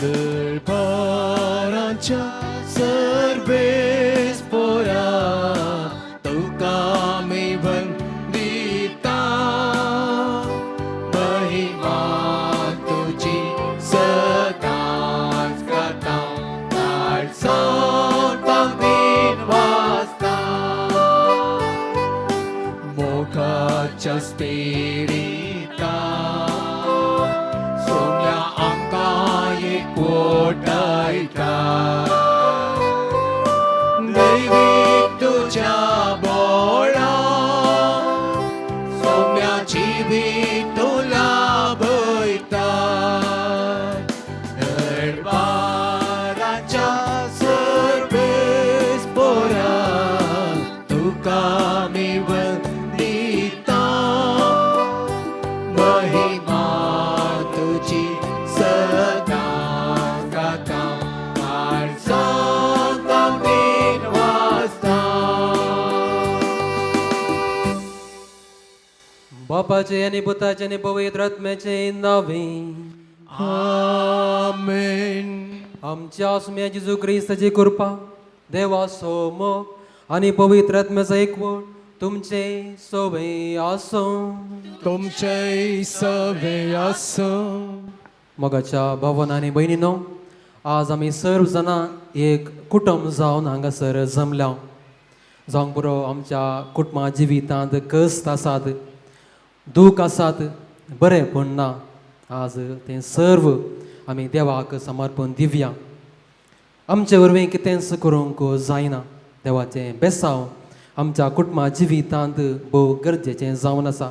दरबाराच्या सर्वेस पोरा तुका आमी वंदिता महिमा तुजी सदांच गाता सांतांक दिन वाजता मोगाच्या स्पिरिता सोम्या आमकां एकवटायता दैवीक तुज्या बोळा सोम्या जिवीत तुला भयता दरबाराच्या सर्वेस पोरा तुका आमी वंदिता महिमा तुजी सदां गाता सांतांक दिन वाजता. बापाचे आनी पुताचे आनी पवित्र आत्म्याचे नावे. आमेन. आमच्या सुम्या जेजू क्रिस्ताची कृपा, देवाचो मोग आनी पवित्र आत्म्याचो एकवट तुमचे सोवे आसूं. तुमचे सवे आसूं. मोगाच्या भावन आनी भयणीनो, आज आमी सर्व जाणां एक कुटुंब जावन हांगासर जमल्या. जावंक पुरो आमच्या कुटुंबा जिवितांत कश्ट आसात, दूख आसात, बरें पूण ना, आज तें सर्व आमी देवाक समर्पण दिवया. आमचे वरवीं कितेंच करूंक जायना. देवाचें बेसांव आमच्या कुटुंबा जिवितांत भोव गरजेचें जावन आसा.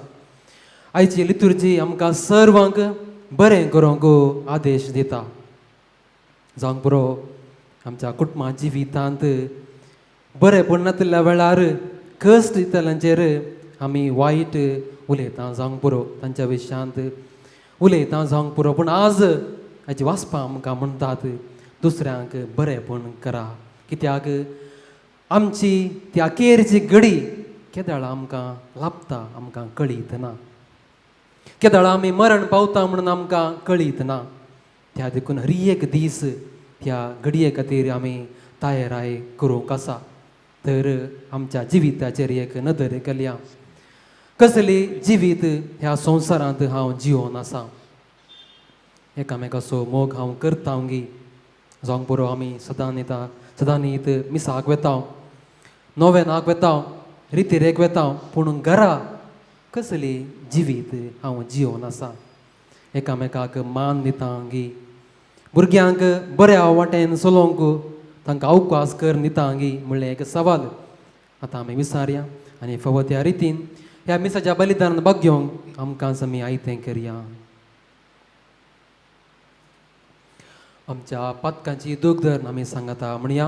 आयची लितुर्जी आमकां सर्वांक बरें करूंक आदेश दिता. जावंक पुरो आमच्या कुटुंबा जिवितांत बरें पूण नातिल्ल्या वेळार कश्ट दितल्यांचेर आमी वायट उलयता जावंक पुरो, तांच्या विशयांत उलयता जावंक पुरो. पूण आज हाची वाचपां आमकां म्हणटात दुसऱ्यांक बरेंपण करा, कित्याक आमची त्या केरची घडी केदळ आमकां लाभता आमकां कळीत ना, केदळ आमी मरण पावता म्हणून आमकां कळीत ना. त्या देखून हर एक दीस त्या घडये खातीर आमी तयाराय करूंक आसा. तर आमच्या जिविताचेर एक नदर केल्या, कसली जिवीत ह्या संवसारांत हांव जिवन आसा, एकामेकाचो मोग हांव करता गी. जावंक पुरो आमी सदां येता सदां न्हीत मिसाक वेता, नोवेनाक वेता, रितीरेक वेता, पूण घरा कसली जिवीत हांव जिवन आसा, एकामेकाक मान दिता गी, भुरग्यांक बऱ्या वाटेन चलोवंक तांकां अवकाश कर दिता गी म्हणलें एक सवाल आतां आमी विचारया आनी फावो त्या रितीन ह्या मिसाच्या बलिदानान भाग घेवंक आमकां आमी आयतें करया. आमच्या पातकांची दूख धरून आमी सांगता म्हणया,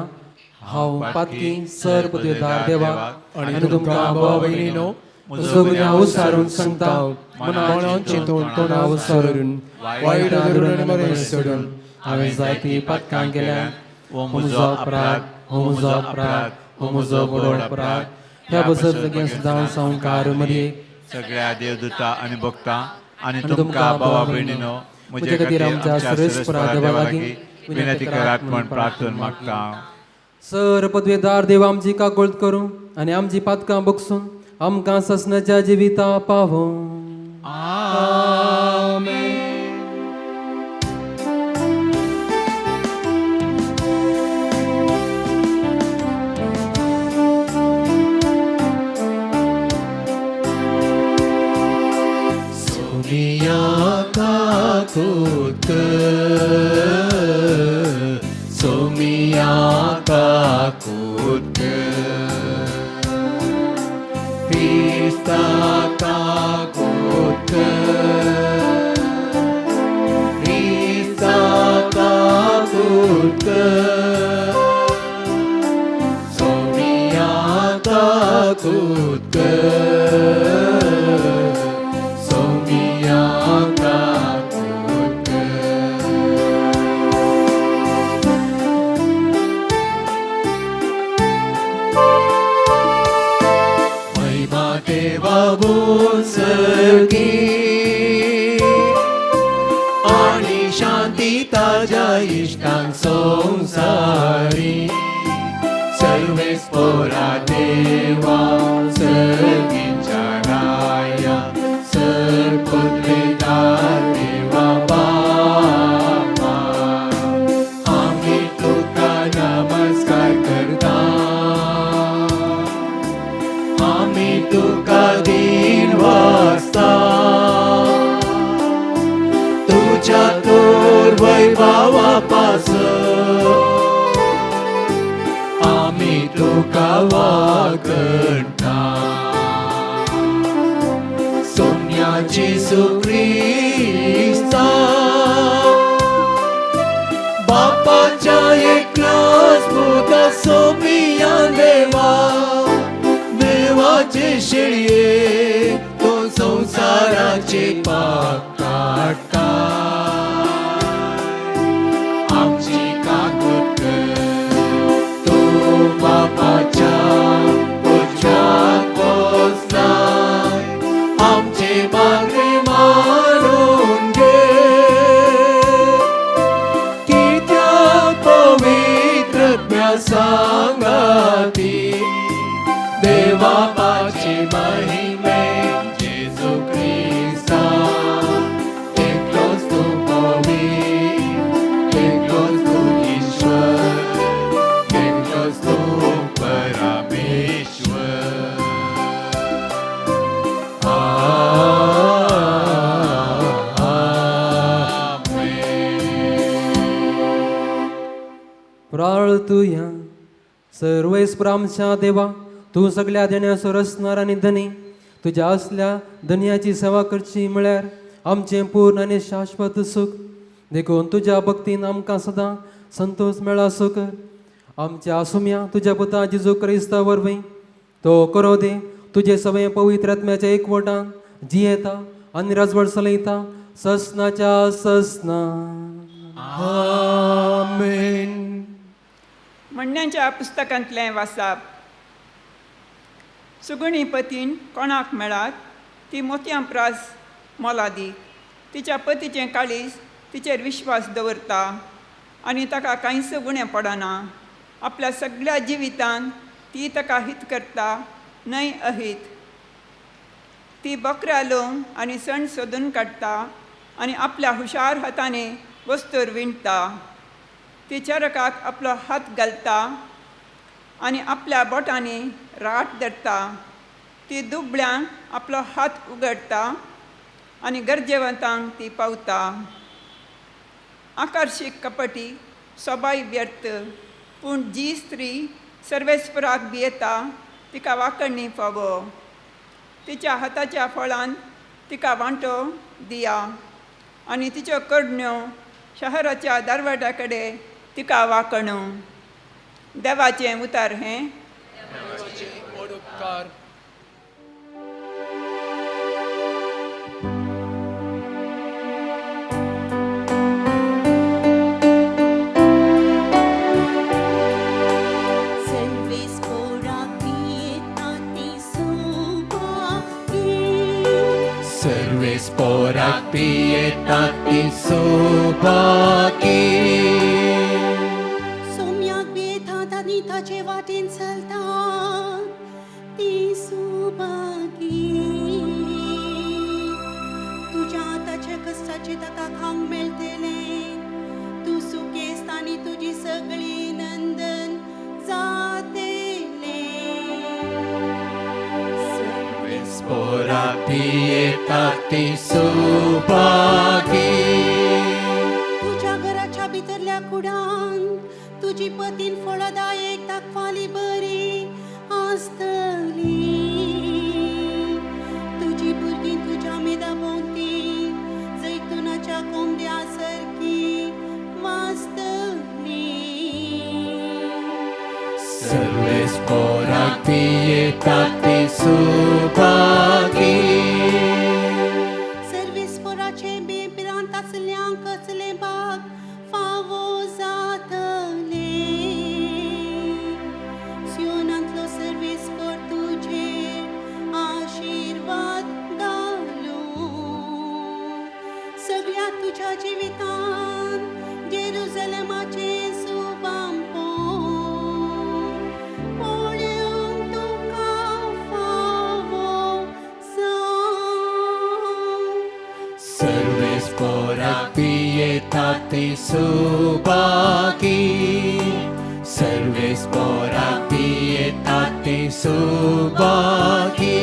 हांव पातकी सर पदवेदार देवाक आनी तुमकां भाव भयणीनो म्हजो गुन्यांव उसारून सांगता, मनान चिंतून तोंडा उसारून वायट धरून आनी बरें सोडून हांवें जायतीं पातकां केल्या. हो म्हजो अपराध, हो म्हजो अपराध, हो म्हजो व्हड अपराध. ह्या बसत लगेच सुद्दां संवकार मदीं सगळ्या देवदूता आनी भक्तां आनी तुमकां भावा भयणीनो म्हजे खातीर आमच्या सर्वेस्परा देवा लागीं विनंती करात म्हण प्रार्थना मागता. सर पदवेदार देव आमची काकुळट करूं आनी आमची पातकां बगसून आमकां ससनाच्या जिविता पावों. आमेन. सोनिया काकुत, सोमिया काकुत, क्रिस्ता काकुत, क्रिस्ता काकुत, सोमिया काकुत, सोमिया काकुत. महिमा देवा बोसकी आणि शांती ताज्या इश्टांक संवसारी सर्वेस्पोरा देवा सर्गीच्या राया सर पदवेदार देवा बापा आमी तुका नमस्कार करता आमी तुका दीन वाचता तुज्या तोर वैभावा पासत आमी तुका वागणटा सोम्या जेजू क्रिस्ता बापाच्या एकलोच पुता सोमिया देवा देवाचे शेळये तो संवसाराचे पाप काडटा आमची काकूत कर तो बापाच्या उजव्याक बसला आमचे मागणे मारून घे कित्याक पवित्र सांगाती देवापाचे महिमे जेजू क्रिस्ता एकलोच तूं पवित्र एकलोच तूं ईश्वर एकलोच तूं परमेश्वर. आमेन. प्रार्थुया. सर्वेस्पर आमच्या देवा, तूं सगळ्या देण्याचो रचणार आनी धनी, तुज्या असल्या धनयाची सेवा करची म्हळ्यार आमचें पूर्ण आनी शाश्वत सूख. देखून तुज्या भक्तीन आमकां सदां संतोश मेळा सुख. आमच्या सुम्या तुज्या पुता जेजू क्रिस्ता वरवीं तो करो दे तुजे सगळे पवित्र आत्म्याच्या एकवटान जियेता आनी राजवट चलयता ससनाच्या ससना. आमेन. म्हणण्याच्या पुस्तकांतलें वासाप. सुगुणी पतीन कोणाक मेळात ती मोतयां प्रास मोलादी. तिच्या पतीचें काळीज तिचेर विश्वास दवरता आनी ताका कांयच उणें पडना. आपल्या सगळ्या जिवितान ती ताका हित करता न्हय अहीत. ती बकऱ्या लोंग आनी सण सोदून काडटा आनी आपल्या हुशार हातांनी वस्तूर विणटा. ती चरकाक आपलो हात घालता आनी आपल्या बोटांनी राट धरता. ती दुबळ्यांक आपलो हात उगडटा आनी गरजेवंतांक ती पावता. आकर्शीक कपटी सोबाय व्यर्थ, पूण जी स्त्री सर्वेस्पराक भियेता तिका वाकणणी फावो. तिच्या हाताच्या फळान तिका वांटो दिया आनी तिच्यो करण्यो शहराच्या दरवट्या कडेन तिका वाकणू. देवाचें उतर हें. उपकार. सर्वेस्पोराक पियेता ती सुभागी. सर्वेस्पोराक पियेता ती सुभागी. सोम्याक पियेतात आनी ताचे वाटेन चलतात ती सुभागी. तुज्या हाताच्या कश्टाचें ताका खावंक मेळटलें. तूं सुखेस्त आनी तुजी सगळी नंदन जातलें. पोराक पियेता ती सुभागी. तुज्या घराच्या भितरल्या कुडान तुजी पतीन फळदायक दाखवाली बरी आसतली. तुजी भुरगीं तुज्या मेदा भोंवती जैतुनाच्या कोंब्या सारकी वाजतली. सर्वेस्पोराक पियेता ती सुभागी. सर्वेस्पोराचे बेपिरांत आसल्यांक कसलें भाग फावो जातलें. सियोनांतलो सर्वेस्पोर तुजेर आशिर्वाद घालूं. सगळ्या तुज्या जिवितान पियेतात ते सुभागी, सर्वेस पोराक पियेतात ते सुभागी.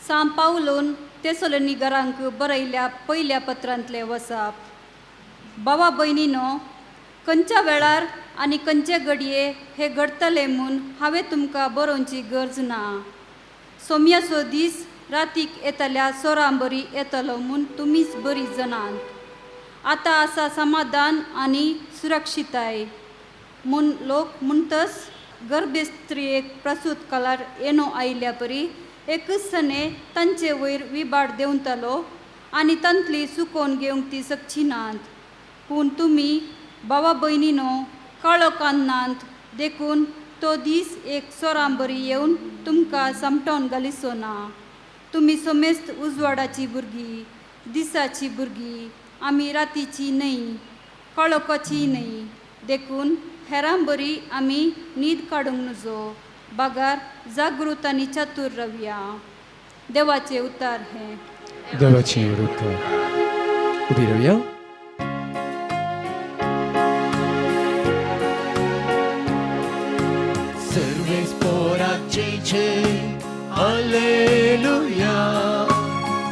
सांव पावलून तेसोलनिकरांक बरयल्या पयल्या पत्रांतले वसाप. बाबा भयणीनो, खंयच्या वेळार आनी खंयचे घडये हे घडटलें म्हूण हांवें तुमकां बरोवची गरज ना. सोम्याचो दीस रातीक येतल्या सोरां बरी येतलो म्हूण तुमीच बरी जाणात. आतां आसा समाधान आनी सुरक्षिताय म्हूण लोक म्हणटस गर्भस्त्रियेक प्रसूत कलार येणो आयिल्ल्या परी एकच सणे तांचे वयर विबाड देंवतलो आनी तांतली सुकोवन घेवंक ती सकची नात. पूण तुमी बाबा भयणीनो काळो कान्नात, देखून तो दीस एक सोरां बरी येवन तुमकां समटोवन घालिचो ना. तुमी समेस्त उजवाडाची भुरगीं, दिसाची भुरगीं, आमी रातीची न्हय, काळोखाची न्हय. देखून हेरां बरी आमी न्हीद काडूंक नजो, बागार जागृत आनी चतूर रावया. देवाचे उतार हे. देवाची रुख. उबी रावया. सर्वेस पोराचे जय, हालेलुया.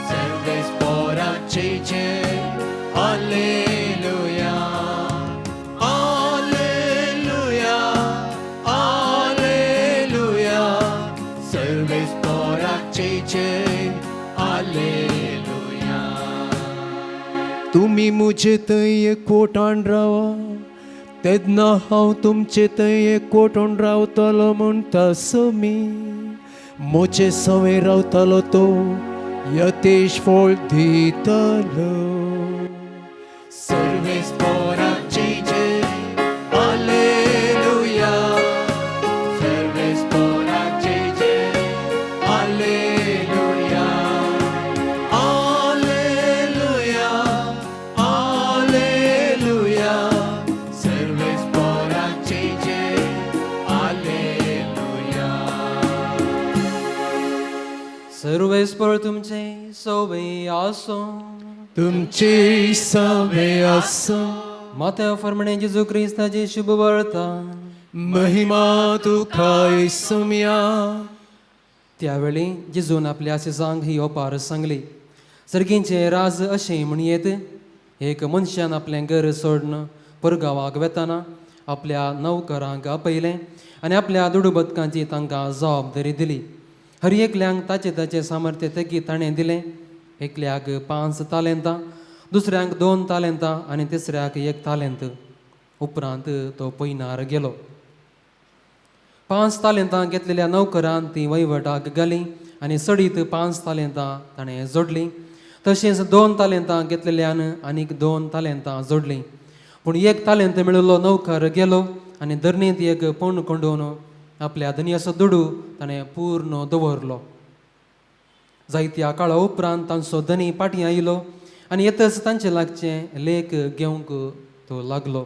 सर्वेस पोराचे जय, हालेलुया. Hallelujah, hallelujah. सर्वेस पोराचे जय, हालेलुया. तुमी मुझे थंय एकवटान रावा, तेन्ना हांव तुमचे थंय एकवटून रावतलो म्हणटा समी. म्हजे सवे रावतलो तो यतेश फळ दितलो. सर्वेस पोराचे जय, हालेलुया. सर्वेस पोराचे जय, हालेलुया. Hallelujah, hallelujah. सर्वेस पोराचे जय, हालेलुया. सर्वेस्पर तुमचे सोबे आसो. तुमचे सवे आसो. मात्या फर्मणे जेजू क्रिस्ताची शुभ वार्ता. महिमा तुका येसुम्या. त्यावेळी जेजून आपल्या सिजांक ही ओपार सांगली. सर्गींचे राज अशें म्हणयेत, एक मनशान आपलें घर सोडून परगांवाक वेतना आपल्या नवकरांक आपयलें आनी आपल्या दुडू बदकांची तांकां जबाबदारी दिली. हर एकल्यांक ताचें ताचें सामर्थ्य तेगी ताणें दिलें. एकल्याक 5 तालेंतां, दुसऱ्यांक 2 तालेंतां आनी तिसऱ्याक 1 तालेंत. उपरांत तो पयनार गेलो. 5 तालेंतां घेतलेल्या नोकरान ती वहिवटाक घाली आनी सडीत 5 तालेंतां ताणें जोडलीं. तशेंच 2 तालेंतां घेतलेल्यान आनीक 2 तालेंतां जोडलीं. पूण 1 तालेंत मेळिल्लो नोकर गेलो आनी धरणींत एक पण कोंडून आपल्या धनयाचो दुडू ताणें पूर्ण दवरलो. जायत्या काळा उपरांत तांचो धनी फाटीं आयलो आनी येतच तांचे लागचें लेख घेवंक तो लागलो.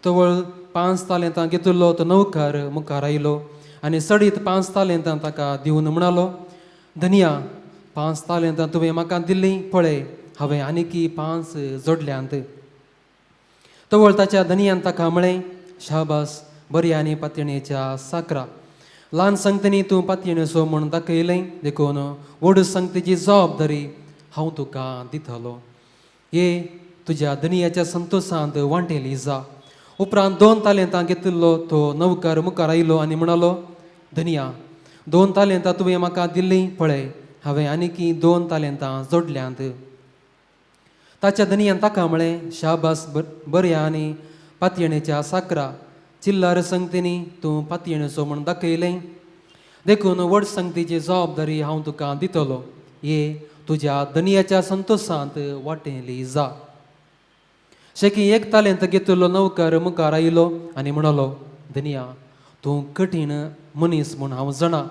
तवळ 5 तालेंतां घेतिल्लो तो नौकर मुखार आयलो आनी सडीत 5 तालेंतां ताका दिवन म्हणालो, धनया, 5 तालेंतां तुवें म्हाका दिल्लीं, पळय हांवें आनीकी 5 जोडल्यांत. तवळ ताच्या धनयान ताका म्हळें, शाबास, बऱ्या आनी पातयणेच्या साकरा, ल्हान संगतींनी तूं पातयेणेचो म्हूण दाखयलें, देखून व्हड संगतीची जबाबदारी हांव तुका दितलो. ये तुज्या धनयाच्या संतोशांत वांटेली जा. उपरांत 2 तालेंतां घेतिल्लो तो नवकर मुखार आयलो आनी म्हणालो, धनया, 2 तालेंतां तुवें म्हाका दिल्लीं, पळय हांवें आनीकी 2 तालेंतां जोडल्यांत. ताच्या धनयान ताका म्हळें, शाबास, बऱ्या आनी पातयेणेच्या साकरा, चिल्लार संगतींनी तूं पातयेणेचो म्हूण दाखयलें, देखून व्हड संगतीची जबाबदारी हांव तुका दितलो. ये तुज्या धनयाच्या संतोशांत वांटेली जा. शेकी 1 तालेंत घेतिल्लो नौकर मुखार आयलो आनी म्हणालो, धनया, तूं कठीण मनीस म्हूण हांव जाणा.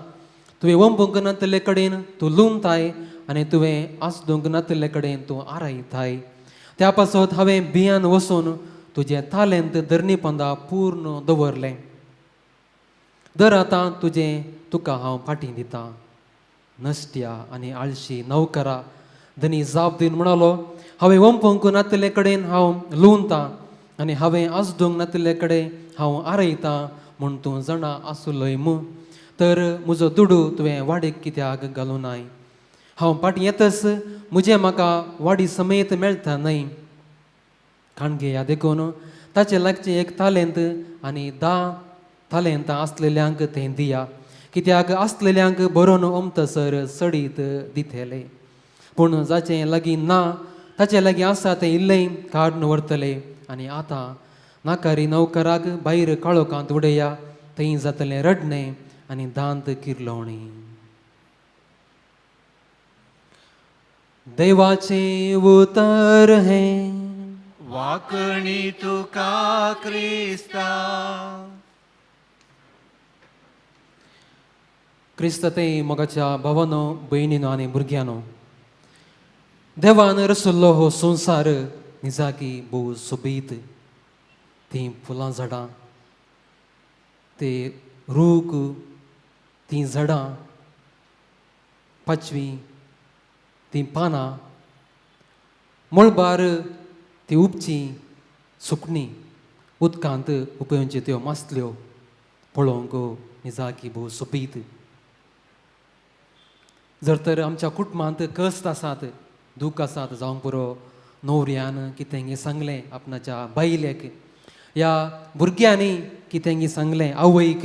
तुवें वंपूंक नातिल्ले कडेन तूं लुमताय आनी तुवें आसदूंक नातिल्ले कडेन तूं आरायताय. त्या पासत हांवें भियान वचून तुजें तालेंत धरणी पंदा पूर्ण दवरलें. दर आतां तुजें तुका हांव फाटीं दितां. नश्ट्या आनी आळशी नवकरा, धनी जाप दिवन म्हणालो, हांवें वंपूंक नातिल्ले कडेन हांव लुवतां आनी हांवें आजदूंक नातिल्ले कडेन हांव आरयतां म्हूण तूं जाणा आसुलोय मू. तर म्हजो दुडू तुवें वाडीक कित्याक घालूं नाय? हांव फाटीं येतच म्हजें म्हाका वाडी समेत मेळटा न्हय? काणगेया देखून ताचे लागचें एक तालेंत आनी 10 तालेंतां आसलेल्यांक तें दिया, कित्याक आसलेल्यांक बरोवन ओमतसर सडीत दितले, पूण जाचें लागीं ना ताचे लागीं आसा तें इल्लें काडून व्हरतले. आनी आतां नाकारी नौकराक भायर काळोखांत उडया, थंय जातलें रडणें आनी दांत किर्लोवणी. देवाचें उतर हें. वाकणी तुका क्रिस्ता. क्रिस्त ते मोगाच्या भावानो, भयणीनो आनी भुरग्यांनो, देवान रसल्लो हो संवसार निजाकी भोव सोबीत. तीं फुलां झाडां, ते रूख, तीं झाडां पाचवीं, तीं पानां, मळबार ती उपचीं सुकणीं, उदकांत उपयोगच्यो त्यो मासल्यो पळोवंक निजाकी भोव सोबीत. जर तर आमच्या कुटुंबांत कश्ट आसात, दूख आसात, जावंक पुरो न्हवऱ्यान कितें सांगलें आपणाच्या बायलेक, ह्या भुरग्यांनी कितें सांगलें आवयक,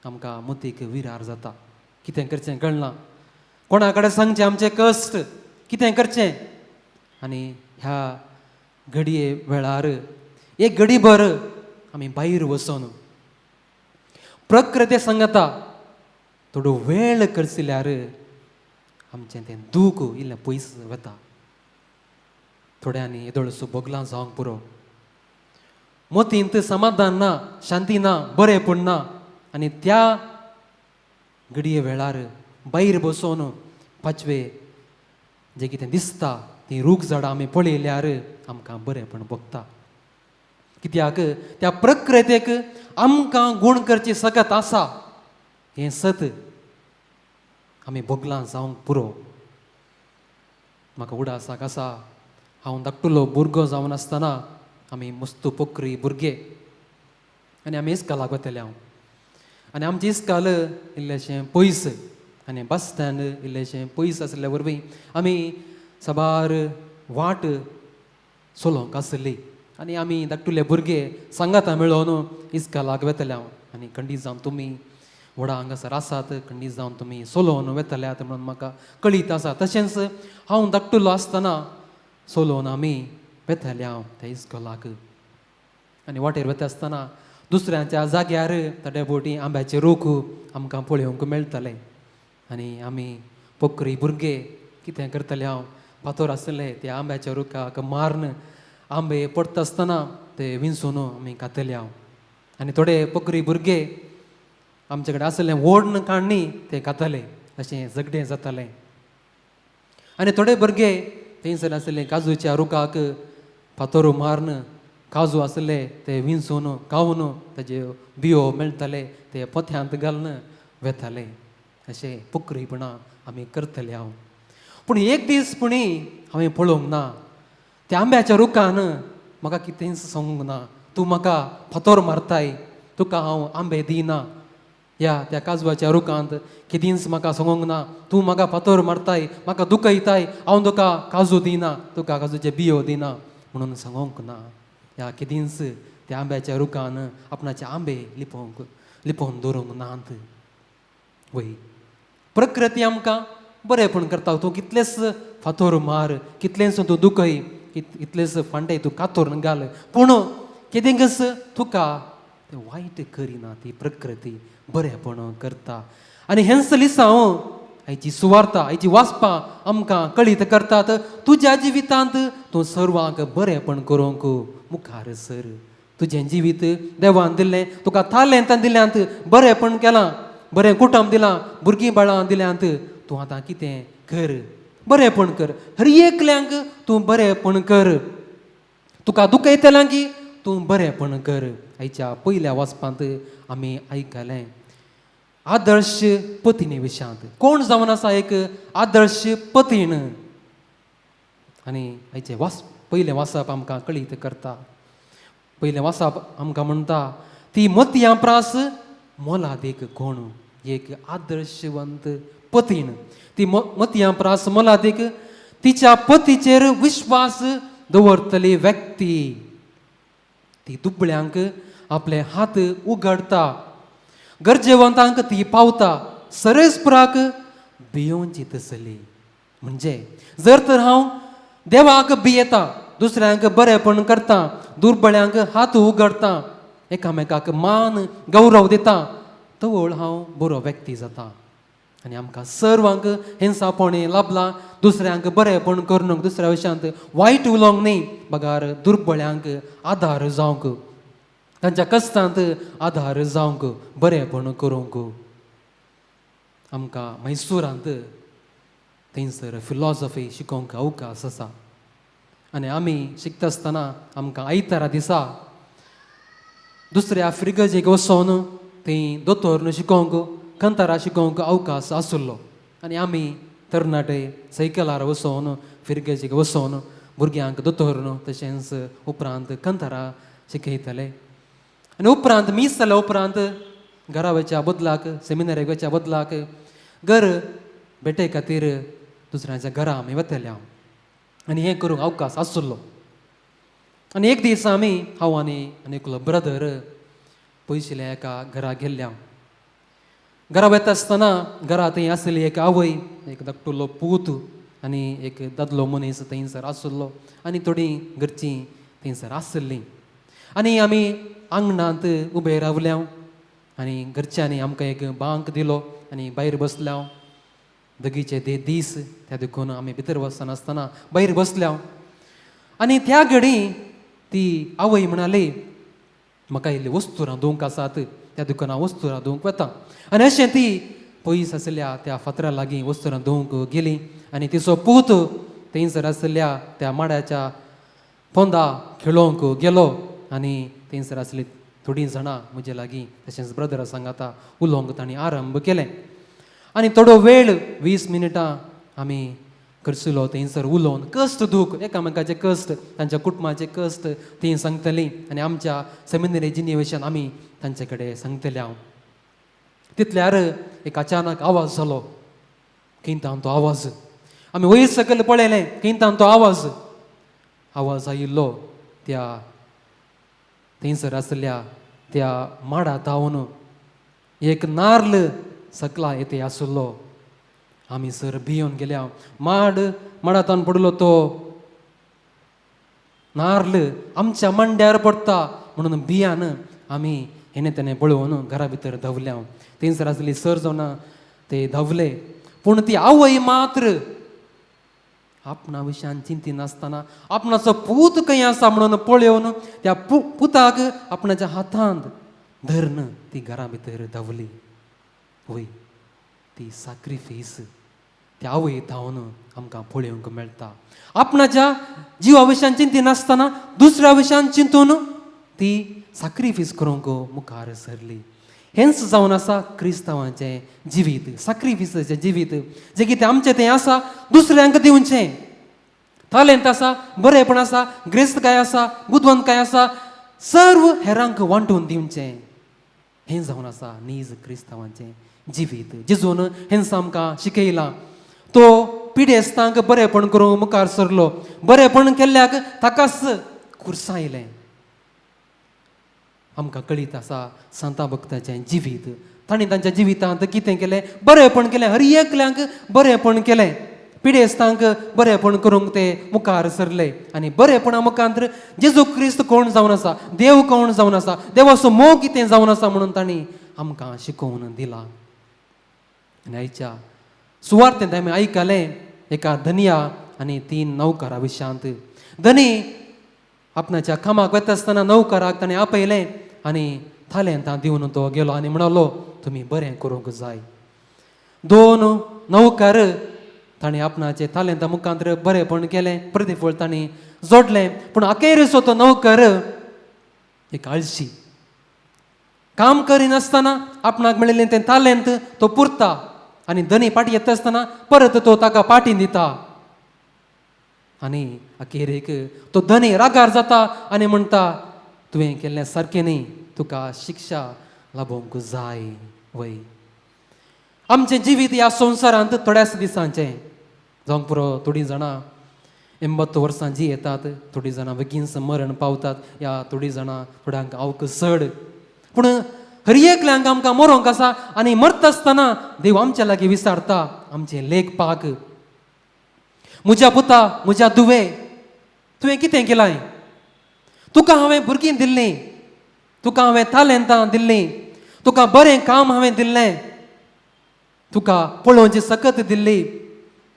आमकां मतीक विरार जाता. कितें करचें कळना, कोणा कडेन सांगचें आमचें कश्ट, कितें करचें. आनी ह्या घडये वेळार एक घडीभर आमी भायर वचून प्रकृती सांगता थोडो वेळ करसल्यार आमचें तें दूख इल्लें पयस वता. थोड्यांनी येदोळसो भोगलां जावंक पुरो, मतींत समाधान ना, शांती ना, बरेंपण ना. आनी त्या घडये वेळार भायर बसोन पाचवे जें कितें दिसता तीं रूख झाडां आमी पळयल्यार आमकां बरेंपण भोगता. कित्याक त्या प्रकृतेक आमकां गूण करची सकत आसा हें सत आमी भोगलां जावंक पुरो. म्हाका उडासाक आसा, हांव धाकटुलो भुरगो जावन आसतना आमी मस्तू पोकरी भुरगे आनी आमी इस्कालाक वतले हांव, आनी आमचें इस्काल इल्लेशें पयस आनी बस स्टँड इल्लेशें पयस आशिल्ल्या वरवीं आमी साबार वाट चलोवंक आसली. आनी आमी धाकटुले भुरगे सांगाता मेळोवन इस्कालाक वेतले हांव. आनी खंडीत जावन तुमी व्हडा हांगासर आसात, खंडीत जावन तुमी चलोवन वेतल्यात म्हणून म्हाका कळीत आसा. तशेंच हांव धाकटुलो आसतना चलोवन आमी वेतले हांव त्या इस्कोलाक. आनी वाटेर वता आसतना दुसऱ्यांच्या जाग्यार थोडे बोटी आंब्याचे रूख आमकां पळोवंक मेळटाले. आनी आमी पोकरी भुरगे कितें करतले हांव, फातोर आसले त्या आंब्याच्या रुखाक मारून आंबे पडटा आसतना ते विंचून आमी खातले हांव. आनी थोडे पोकरी भुरगे आमचे कडेन आसले ओडन काडणी ते खाताले, अशें झगडें जातालें. आनी थोडे भुरगे थंयसर आसले काजूच्या रुखाक फातोर मारून काजू आसले ते विंचून खावन ताजे बियो मेळटाले ते पोथ्यांत घालून वेताले. अशें पोकरीपणां आमी करतले हांव. पूण एक दीस पुणी हांवें पळोवंक ना त्या आंब्याच्या रुखान म्हाका कितेंच सांगूंक ना, तूं म्हाका फातोर मारताय, तुका हांव आंबे दिना. ह्या त्या काजवाच्या रुखांत केदींच म्हाका सांगूंक ना, तूं म्हाका फातोर मारताय, म्हाका दुखयताय, हांव तुका काजू दिना, तुका काजूचे बियो दिना म्हणून सांगूंक ना. ह्या केदींच त्या आंब्याच्या रुखान आपणाचे आंबे लिपोवन दवरूंक नात. वय प्रकृती आमकां बरेंपण करता, तूं कितलेंच फातोर मार, कितलेंच तूं दुखय, कितलेंच फांडे तूं कातोर घाल, पूण केदींकच तुका तें वायट करिना, ती प्रकृती बरेंपण करता. आनी हेंच लिसांव आयची सुवार्ता, आयची वाचपां आमकां कळीत करतात, तुज्या जिवितांत तूं सर्वांक बरेंपण करूंक मुखार सर. तुजें जिवीत देवान दिल्लें, तुका तालेंतां दिल्यांत, बरेंपण केलां, बरें कुटुंब दिलां, भुरगीं बाळां दिल्यांत, तूं आतां कितें कर, बरेंपण कर, हर एकल्यांक तूं बरेंपण कर, तुका दुखयतल्यांक तूं बरेंपण कर. आयच्या पयल्या वाचपांत आमी आयकलें आदर्श पत्नी विशयांत. कोण जावन आसा एक आदर्श पतीण? आनी आयचें वास पयलें वाचप आमकां कळीत करता. पयलें वाचप आमकां म्हणटा ती मोतयां प्रास मोलादीक कोण, एक आदर्शवंत पतीण. ती मोतयां प्रास मोलादीक तिच्या पतीचेर विश्वास दवरतली व्यक्ती. ती दुबळ्यांक आपले हात उगडटा, गरजेवंतांक ती पावता, सरसपुराक भियोवची तसली. म्हणजे जर तर हांव देवाक भियेता, दुसऱ्यांक बरेंपण करता, दुर्बळ्यांक हात उगडटा, एकामेकाक मान गौरव दिता, तवळ हांव बरो व्यक्ती जाता. आनी आमकां सर्वांक हिंसापणी लाभलां, दुसऱ्यांक बरेंपण करूंक, दुसऱ्या विशयांत वायट उलोवंक न्ही, बगार दुर्बळ्यांक आदार जावंक, तांच्या कश्टांत आदार जावंक, बरेंपण करूंक. आमकां मैसुरांत थंयसर फिलॉसॉफी शिकोवंक अवकाश आसा. आनी आमी शिकता आसतना आमकां आयतारा दिसा दुसऱ्या फिर्गजेक वचोन थंय दोतोर शिकोवंक, कंतारा शिकोवंक अवकाश आशिल्लो. आनी आमी तरणाटे सायकलार वचोन फिर्गजेक वचोन भुरग्यांक दोतोर तशेंच उपरांत कंतारा शिकयतले. आनी उपरांत मीस जाल्या उपरांत घरा वयच्या बदलाक, सेमिनारीक वयच्या बदलाक घर भेटे खातीर दुसऱ्यांच्या घरा आमी वतले हांव. आनी हें करूंक अवकाश आशिल्लो. आनी एक दीस आमी, हांव आनी आनी एकलो ब्रदर पयशिल्ल्या एका घरा गेल्ले हांव. घरा वता आसतना घरा थंय आसली एक आवय, एक धाकटुलो पूत आनी एक दादलो मनीस थंयसर आशिल्लो आनी थोडीं घरचीं थंयसर आशिल्लीं. आनी आमी आंगणांत उबे रावल्या आनी घरच्यांनी आमकां एक बांक दिलो आनी भायर बसल्या. दगीचे ते दीस, त्या देखून आमी भितर वचनासतना भायर बसल्या. आनी त्या घडी ती आवय म्हणाली, म्हाका इल्ली वस्तुरां धुवंक आसात, त्या देखून हांव वस्तुरां धुवंक वता. आनी अशें ती पयस आशिल्ल्या त्या फातरा लागीं वस्तुरां धुवंक गेली आनी तिचो पूत थंयसर आशिल्ल्या त्या माड्याच्या पोंदा खेळोवंक गेलो. आनी थंयसर आसली थोडीं जाणां म्हजे लागीं तशेंच ब्रदरा सांगाता उलोवंक तांणी आरंभ केलें. आनी थोडो वेळ 20 मिनटां आमी करसुलो थंयसर उलोवन कश्ट दूख, एकामेकाचे कश्ट, तांच्या कुटुंबाचे कश्ट तीं सांगतलीं आनी आमच्या सेमिनरी जिणे आमी तांचे कडेन सांगतले हांव. तितल्यार एक अचानक आवाज जालो, खंयतान तो आवाज, आमी वयर सकयल पळयलें, खंयतान तो आवाज, आवाज आयिल्लो त्या थंयसर आसल्या त्या माडा धांवन एक नार्ल सकला येते आशिल्लो. आमी सर भियोन गेल्या. माड माडातान पडलो तो नार्ल आमच्या मांड्यार पडटा म्हणून भियान आमी हेणे तेणे पळोवन घरा भितर धांवल्या. थंयसर आसली सर जावन ते धांवले, पूण ती आवय मात्र आपणा विशयान चिंतिनासतना आपणाचो पूत खंय आसा म्हणून पळोवन त्या पुताक आपणाच्या हातांत धरून ती घरा भितर धांवली. वय ती साक्रिफीस त्या आवय धांवन आमकां पळोवंक मेळटा. आपणाच्या जिवा विशयान चिंतिनासतना दुसऱ्या विशयान चिंतून ती साक्रिफीस करूंक मुखार सरली. हेंच जावन आसा क्रिस्तांवाचें जिवीत, साक्रिफिसाचें जिवीत. जें कितें आमचें तें आसा दुसऱ्यांक दिवचें. तालेंत आसा, बरेंपण आसा, ग्रेस्तकाय आसा, बुदवंतकाय आसा, सर्व हेरांक वांटून दिवचें. हें जावन आसा नीज क्रिस्तांवाचें जिवीत. जेजून हेंच आमकां शिकयलां. तो पिडेस्तांक बरेंपण करूंक मुखार सरलो, बरेंपण केल्ल्याक ताकाच कुर्सायलें. आमकां कळीत आसा सांता भक्ताचें जिवीत. तांणी तांच्या जिवितांत कितें केलें? बरेंपण केलें, हर एकल्यांक बरेंपण केलें, पिडेस्तांक बरेंपण करूंक ते मुखार सरले. आनी बरेंपणा मुखार जेजू क्रिस्त कोण जावन आसा, देव कोण जावन आसा, देवाचो मोग कितें जावन आसा म्हणून तांणी आमकां शिकोवन दिलां. आनी आयच्या सुवार्थेंत आमी आयकलें एका धनया आनी 3 नौकरा विशयांत. धनी आपणाच्या कामाक वता आसतना नौकराक ताणें आपयलें आनी थालेंतां दिवन तो गेलो आनी म्हणलो, तुमी बरें करूंक जाय. 2 नौकर ताणें आपणाचे तालेंता मुखांतर बरेंपण केलें, प्रतिफळ तांणी जोडलें. पूण अखेरीचो तो नौकर एक आळशी, काम करिनासतना आपणाक मेळिल्लें तें तालेंत तो पुरता आनी धनी फाटी येता आसतना परत तो ताका पाटी दिता. आनी अखेरेक तो धनी रागार जाता आनी म्हणटा, तुवें केल्लें सारकें न्ही, तुका शिक्षा लाभोवंक जाय. वय, आमचें जिवीत ह्या संवसारांत थोड्याच दिसांचें जावंक पुरो. थोडीं जाणां 80 वर्सां जी येतात, थोडीं जाणां बेगीनच मरण पावतात, ह्या थोडीं जाणां थोड्यांक आवक चड. पूण हर एकल्यांक आमकां मरोंक आसा आनी मरता आसतना देव आमच्या लागीं विचारता आमचें लेख पाक, म्हज्या पुता, म्हज्या धुवे, तुवें कितें केलां? तुका हांवें भुरगीं दिल्लीं, तुका हांवें तालेंतां दिल्लीं, तुका बरें काम हांवें दिल्लें, तुका पळोवची सकत दिल्ली,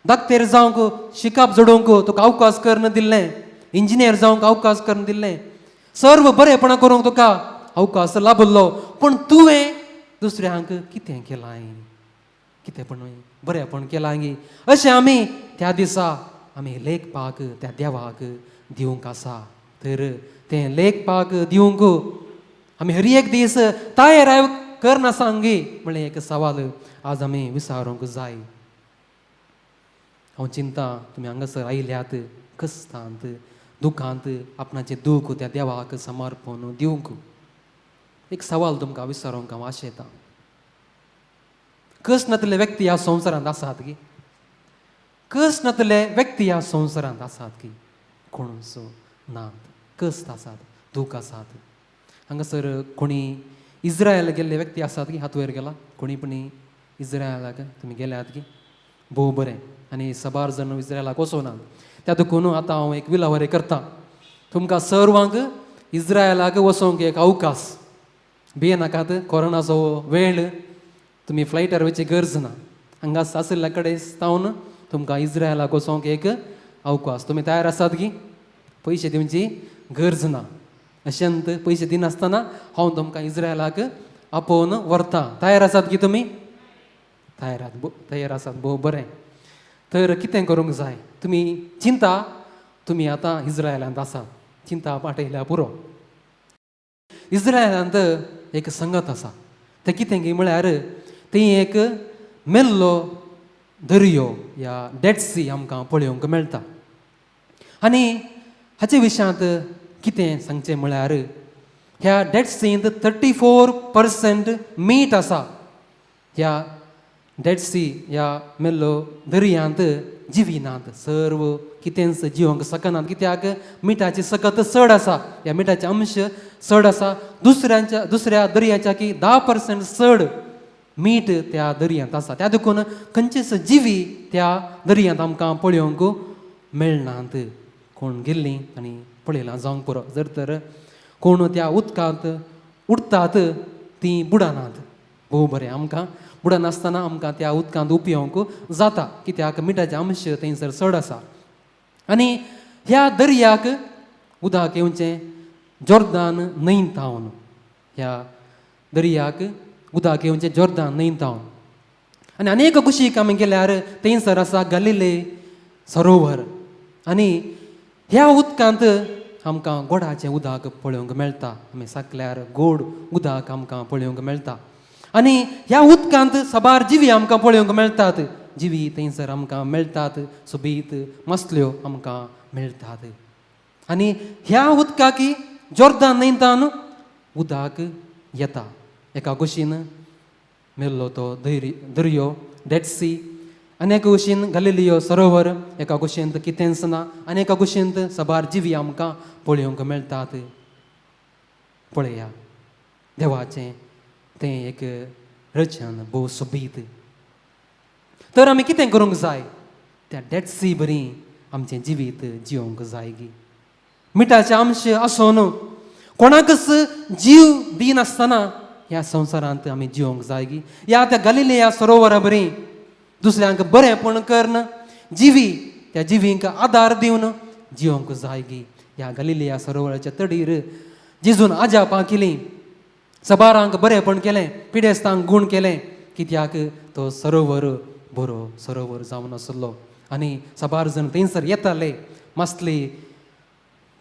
दाक्तेर जावंक शिकाप जोडूंक तुका अवकाश करून दिल्लें, इंजिनियर जावंक अवकाश करून दिल्लें, सर्व बरेपणां करूंक तुका अवकाश लाभिल्लो, पूण तुवें दुसऱ्यांक कितें केलां? कितें पण बरेंपण केलां गी? अशें आमी त्या दिसा आमी लेखपाक त्या देवाक दिवंक आसा. तर तें लेखपाक दिवंक आमी हर एक दीस तयार करनासांगी म्हणलें एक सवाल आज आमी विचारूंक जाय. हांव चिंता तुमी हांगासर आयल्यात कश्टांत दुखांत आपणाचें दूख त्या देवाक समर्पण दिवंक. एक सवाल तुमकां विचारूंक हांव आशेतां, कस नातले व्यक्ती ह्या संवसारांत आसात की? कस नातले व्यक्ती ह्या संवसारांत आसात की? कोणूच नात. कश्ट आसात, दूख आसात. हांगासर कोणी इज्रायल गेल्ले व्यक्ती आसात की? हात वयर गेला कोणी पण इज्रायलाक तुमी गेल्यात की? भोव बरें. आनी सबार जण इज्रायलाक वचोनात, त्या देखून आतां हांव एक विलावरे करता तुमकां सर्वांक इज्रायलाक वचोंक एक अवकाश. भियेनाकात, कोरोनाचो वेळ, तुमी फ्लायटार वयची गरज ना. हांगा आशिल्ल्या कडेन जावन तुमकां इज्रायलाक वचोंक एक अवकाश. तुमी तयार आसात की? पयशे दिवची गरज ना. अशेंत पयशे दिनासतना हांव तुमकां इज्रायलाक आपोवन व्हरता. तयार आसात की तुमी? तयार तयार आसात, भोव बरें. तर कितें करूंक जाय? तुमी चिंता, तुमी आतां इज्रायलांत आसात, चिंता पाटयल्या पुरो. इज्रायलांत एक संगत आसा, तें कितें गी म्हळ्यार ती एक मेल्लो दर्यो ह्या डेड सी आमकां पळोवंक मेळटा. आनी हाचे विशयांत कितें सांगचें म्हळ्यार ह्या डेड सींत 34% मीठ आसा. ह्या डेड सी ह्या मेल्लो दर्यांत जिवी नात, सर्व कितेंच जिवंक शकनात, कित्याक मिठाची सकत चड आसा, ह्या मिठाचे अंश चड आसा. दुसऱ्यांच्या दुसऱ्या दर्याच्या की 10% चड मीठ त्या दर्यांत आसा. त्या देखून खंयचेच जिवी त्या दर्यांत आमकां पळोवंक मेळनात. कोण गेल्लीं आनी पळयलां जावंक पुरो. जर तर कोण त्या उदकांत उडटात तीं बुडनात, भोव बरें. आमकां बुडनासतना आमकां त्या उदकांत उपयोंक जाता, कित्याक मिठाचे अंश थंयसर चड आसा. आनी ह्या दर्याक उदक येवचें जोर्दान न्हंयतावन, ह्या दर्याक उदक येवचें जोर्दान न्हंयतावन. आनी अनेक कुशीक आमी गेल्यार थंयसर आसा गलिले सरोवर. आनी ह्या उदकांत आमकां गोडाचें उदक पळोवंक मेळटा. आमी साकल्यार गोड उदक आमकां पळोवंक मेळटा. आनी ह्या उदकांत साबार जिवी आमकां पळोवंक मेळटात. जिवी थंयसर आमकां मेळटात, सोबीत मसल्यो आमकां मेळटात. आनी ह्या उदकाकी जोर्दान न्हंयतान उदक येता. एका कुशीन मेल्लो तो दर्यो डेड सी, आनी एका कुशीन गलिलियो सरोवर, एका कुशींत कितेंच ना आनी एका कुशींत साबार जिवी आमकां पळोवंक मेळटात. पळया देवाचें तें एक रचन भोव सोबीत. तर आमी कितें करूंक जाय? त्या डेड सी बरी आमचें जिवीत जिवंक जाय गी. मिठाचें अंश आसून कोणाकच जीव दिनासतना ह्या संवसारांत आमी जिवंक जाय गी. ह्या त्या गलिलिया सरोवरा बरी दुसऱ्यांक बरेंपण करून जिवी त्या जिवींक आदार दिवन जिवंक जाय गी. ह्या गलिलिया सरोवराच्या तडीर जिजून आजापां केलीं, सबारांक बरेंपण केलें, पिडेस्तांक गूण केलें, कित्याक तो सरोवर बरो सरोवर जावन आसलो. आनी साबार जण थंयसर येताले, मासली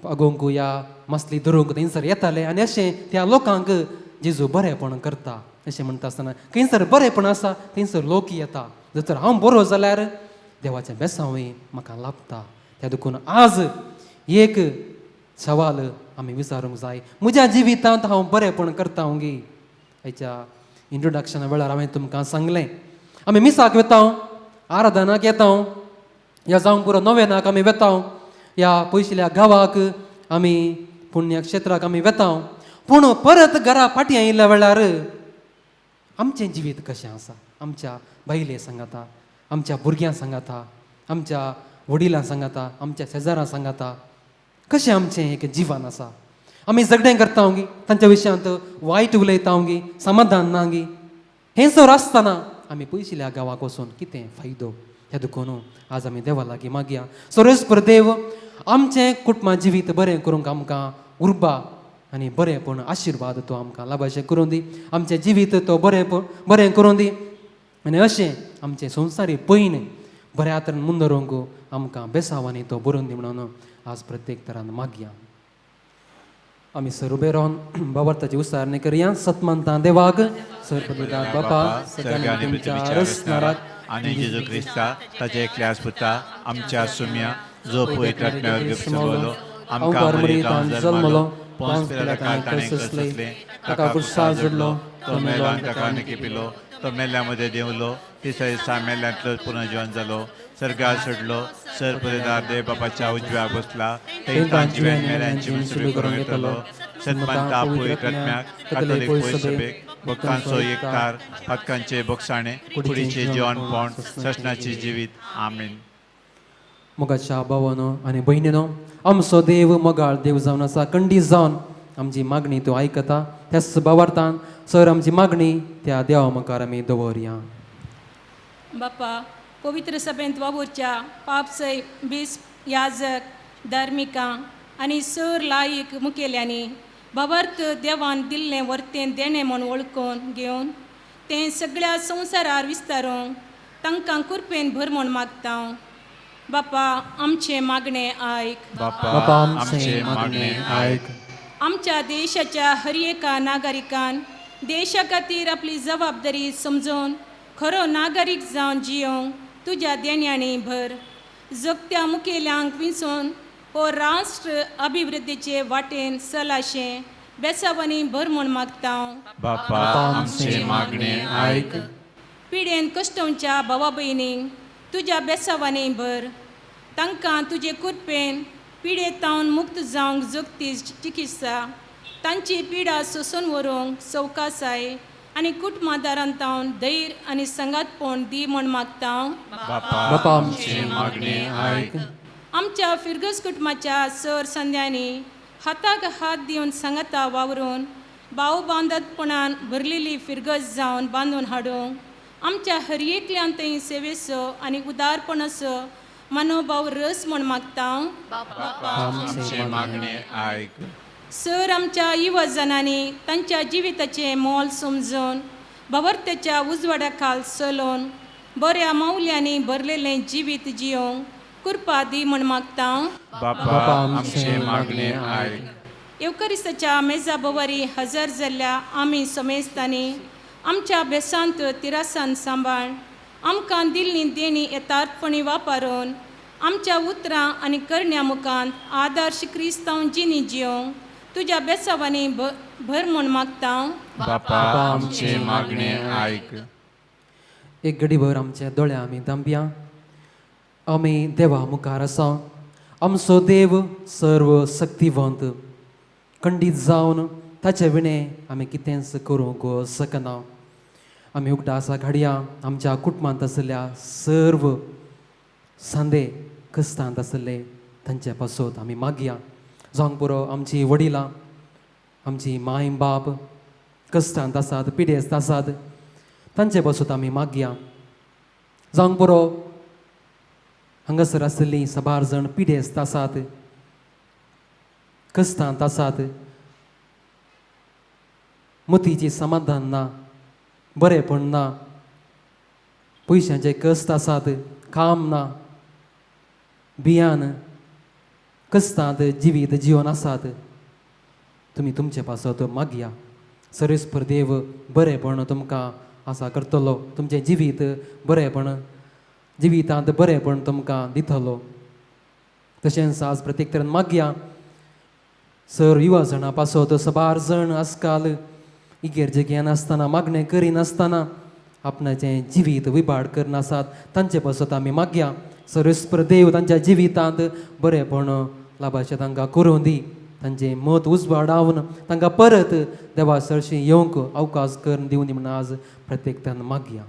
पागोवंक या मासली धरूंक थंयसर येताले. आनी अशें त्या लोकांक जेजू बरेंपण करता. अशें म्हणटा आसतना खंयसर बरेंपण आसा थंयसर लोक येता. जर तर हांव बरो जाल्यार देवाचें बेसांवूय म्हाका लाभता. त्या देखून आज एक सवाल आमी विचारूंक जाय, म्हज्या जिवितांत हांव बरेंपण करता गी? हेच्या इंट्रोडक्शना वेळार हांवें तुमकां सांगलें, आमी मिसाक वता, आराधनाक येता, या जावं पुरो नोवेनाक आमी वता, या पयशिल्ल्या गांवाक आमी पुण्यक्षेत्राक आमी वता, पूण परत घरा फाटीं आयिल्ल्या वेळार आमचें जिवीत कशें आसा? आमच्या बायले सांगाता, आमच्या भुरग्यां सांगाता, आमच्या वडिलां सांगाता, आमच्या शेजारां सांगाता, कशें आमचें एक जिवन आसा? आमी झगडें करता गी, तांच्या विशयांत वायट उलयता गी, समाधान ना गी? हें जर आसतना आमी पयशिल्ल्या गांवाक वचून कितें फायदो? ह्या देखून आज आमी देवा लागीं मागया, सोरेस्पर देव आमचें कुटुंबा जिवीत बरें करूंक आमकां उर्बा आनी बरेंपण आशिर्वाद तो आमकां लाभाशें करूं दी. आमचें जिवीत तो बरें बरें करूं दी आनी अशें आमचें संवसारी पयण बऱ्या तरेन मुंदरूंक आमकां बेसांवांनी तो बरोवन दी म्हणून आज प्रत्येक तरान मागया. आमी सर उबे रावन बाबर्थाची उसारणी करया. सतमंता देवाक सर बापा सर्ग तुमच्या रसनाराक आनी जेजू क्रिस्ता ताच्या एकल्या पुता आमच्या सुम्या, जो पवित्र आत्म्यावर समवलो, आमकां मरितान जल्मलो, पोंस पिलातान ताणें कसले, ताका क्रुसार जडलो, तो मेलो आनी ताका आनी पिलो, तो मेल्ल्या मदें देंवलो, तिसऱ्या दिसा मेल्ल्यांतलो पुनर्जीवन जालो, सर्गार सोडलो, सर पदेदार देव बापाच्या उजव्या बसला, थंय तांची मेल्यांची मुसबी करूंक येतलो. सन्मानता पवित्र आत्म्याक, कातोलीक पयसभेक, भक्तांचो एकतार, पातकांचे बोगसाणे, कुडीचे जीवनपण, ससनाचे जिवीत. आमीन. मोगाच्या भावानो आनी भयणीनो, आमचो देव मोगाळ देव जावन आसा. कंडी जावन आमची मागणी तो आयकता. त्याच बावार्थान सर आमची मागणी त्या देवा मुखार आमी दवरया. बापा, पवित्र सभेंत वावुरच्या पापसय बिस्प, याजक, धार्मिकां आनी सर लायक मुखेल्यांनी भावार्थ देवान दिल्लें वर्तें देणें म्हूण वळखून घेवन तें सगळ्या संवसारार विस्तारूंक तांकां कुरपेन भर म्हूण मागता. बापा, आमचें मागणें आयक. बापा, आमचें मागणें आयक. आमच्या देशाच्या हर एका नागरिकान देशा खातीर आपली जबाबदारी समजून खरो नागरीक जावन जियोंक तुज्या देण्यांनी भर. जगत्या मुखेल्यांक विंचून हो राष्ट्र अभिवृद्धीचे वाटेन चलाशें बेसावांनी भर म्हूण मागता. बापा, आमचें मागणें आयक. पिडेन कश्टवच्या भावा भयणींक तुज्या बेसावांनी भर. तांकां तुजे कुरपेन पिडेतावन मुक्त जावंक जगती चिकित्सा, तांची पिडा सोसून व्हरूंक सवकासाय आनी कुटुंबादारांतावन धैर्य आनी संगातपण दी म्हूण मागता. बापा, आमचें मागणें आयक. आमच्या फिरगज कुटुंबाच्या सर संद्यांनी हाताक हात दिवन सांगाता वावरून भाव बांदतपणान भरलेली फिरगज जावन बांदून हाडूंक आमच्या हर एकल्यान थंय सेवेचो आनी उदारपणाचो मनोभाव रस म्हूण मागता. आमचें मागणें आयक. सर आमच्या युवा जणांनी तांच्या जिविताचें मोल समजून भवर्त्याच्या उजवाडा खाल चलोवन बऱ्या मावल्यांनी भरलेलें जिवीत जियोंक कृपा दी म्हूण मागता. बापा, आमचें मागणें आयक. येवकरिस्ताच्या मेजा भोवरी हजर जाल्ल्या आमी समेस्तांनी आमच्या बेसांत तिरासान सांबाळ आमकां दिल्ली देणी यथार्थपणी वापरून आमच्या उतरां आनी करण्या मुखांत आदर्श क्रिस्तांव जिणी जियोंक तुज्या बेसावांनी भर म्हूण मागता. बापा, आमचें मागणें आयक. एक घडीभर आमच्या दोळे आमी दांबया. आमी देवा मुखार आसा. आमचो देव सर्व शक्तिवंत, खंडीत जावन ताचे विणें आमी कितेंच करूंक शकना. आमी उगडासा घाडया आमच्या कुटुंबांत आशिल्ल्या सर्व सांदे क्रिस्तांत आशिल्ले तांचे पासत आमी मागया. जावंक पुरो आमची वडिलां, आमची माय बाप क्रिस्तांत आसात, पिडेस्त आसात, तांचे पासत आमी मागया. जावंक पुरो हांगासर आशिल्लीं साबार जाण पिडेस्त आसात, क्रिस्तांत आसात, मतीची समाधान ना, बरेंपण ना, पयशांचे कश्ट आसात, काम ना, बियान कश्टांत जिवीत जिवन आसात, तुमी तुमचे पासत मागया. सर्वेस्पर देव बरेंपण तुमकां आसा करतलो, तुमचें जिवीत बरेंपण, जिवितांत बरेंपण तुमकां दितलो. तशेंच आज प्रत्येक तरेन मागया सर युवा जाणां पासत सबार जण आजकाल इगर्जेक येनासतना मागणें करिनासतना आपणाचें जिवीत विबाड करनासात तांचे पासत आमी मागया. सर्वेस्पर देव तांच्या जिवितांत बरेंपण लाभाचें तांकां करूं दी. तांचें मत उजवाडावन तांकां परत देवा सरशी येवंक अवकाश करून दिवं दी म्हूण आज प्रत्येकतान मागया.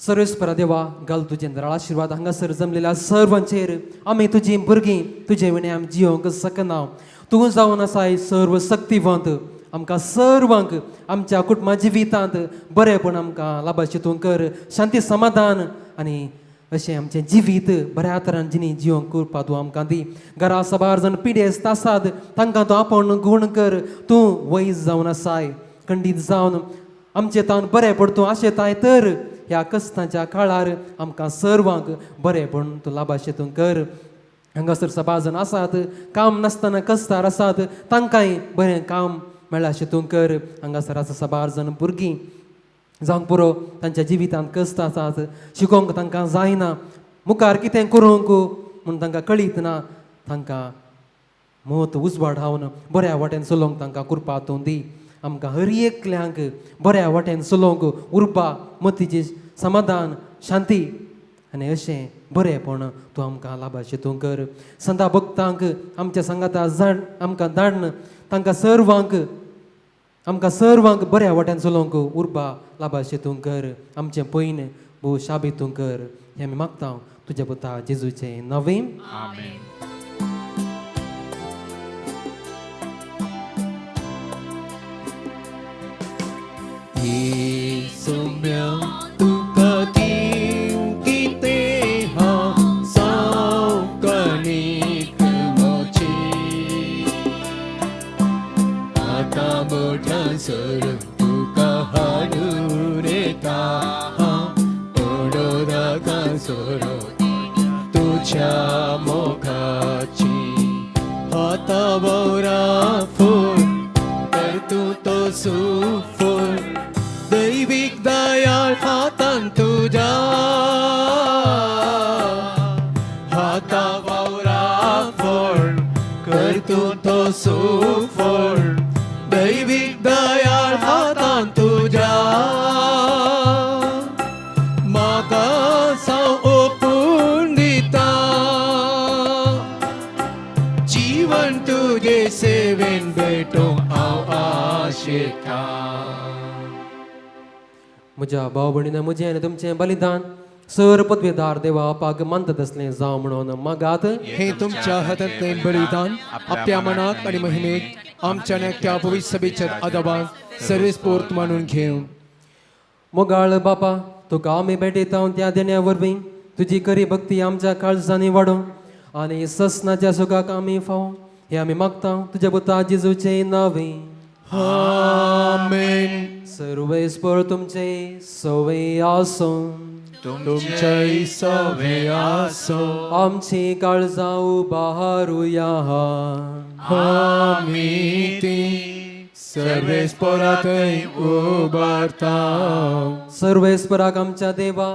सर्वेस्परा देवा घाल तुजें दराळ आशिर्वाद हांगासर जमलेल्या सर्वांचेर. आमी तुजीं भुरगीं तुजे विणें आमी जियोंक शकना. तूं जावन आसाय सर्व शक्तिवंत. आमकां सर्वांक आमच्या कुटुंबा जिवितांत बरेंपण आमकां लाभाचें तूं कर. शांती समाधान आनी अशें आमचें जिवीत बऱ्या तरान जिणी जियोंक करपा तूं आमकां दी. घरा सबार जाण पिडेस्त आसात तांकां तूं आपोवन गूण कर. तूं वैज जावन आसाय खंडीत जावन आमचें तावन बरें पडतूं आशेताय तर ह्या कस्तांच्या काळार आमकां सर्वांक बरेंपण तूं लाभाचें तूं कर. हांगासर सबार जाण आसात काम नासतना कस्तार आसात तांकांय बरें काम मेळ्ळाशें तूं कर. हांगासर आसा सबार जाण भुरगीं जावंक पुरो तांच्या जिवितांत कश्ट आसात शिकोवंक तांकां जायना मुखार कितें करूंक म्हूण तांकां कळीत ना. तांकां मत उजवाडावन बऱ्या वाटेन चलोवंक तांकां कृपा तूं दी. आमकां हर एकल्यांक बऱ्या वाटेन चलोवंक उर्बा मतीची समाधान शांती आनी अशें बरेंपण तूं आमकां लाभाचें तूं कर. संदा भक्तांक आमच्या सांगाता जाण आमकां धाडन तांकां सर्वांक आमकां सर्वांक बऱ्या वाट्यान चलोवंक उर्बा लाभाचें तूं कर. आमचें पयन भोव शाबी तूं कर. हें आमी मागता तुज्या पुता जेजूचें नवीन. आमेन. सोम्या तुका दिवं कितें हांव सावकानीक मोची आतां मोठ्या सर तुका हाडून येता हांव ओडोदाका सोरो तुज्या मोगाची हाता बोरा फूल तर तूं तो सुफूल दैवीक दयाळ हातान तुज्या हाता वावरा फळ कर तूं तो सुफळ दैवीक दयाळ हातान तुज्या म्हाका साव ओपून दिता जीवन तुजे सेवेन भेटोवंक हांव आशेता. म्हज्या भाव भयणीन म्हजें आनी तुमचें बलिदान सर पदवेदार देवा आपाक मानतात तसलें जावं म्हणून मागात. हे तुमच्या हातांतलें बलिदान आपल्या मनाक आनी महिमेक आमच्या त्या पवित्र सभेच्या आदाबाक सर्वेस्पोर्त मानून घेवं. मोगाळ बापा तुका आमी भेटयता त्या देण्या वरवीं तुजी खरी भक्ती आमच्या काळजांनी वाडोवं आनी ससनाच्या सुखाक आमी फावो हें आमी मागता तुज्या पुता जेजूचें नांवें. आमेन. सर्वेस्पर तुमचे सवय आसूं. तुमच्याय सवे आसो. आमची काळजां उबारुया. आमी ती सर्वेस्पोराथंय उबारता. सर्वेस्पराक आमच्या देवा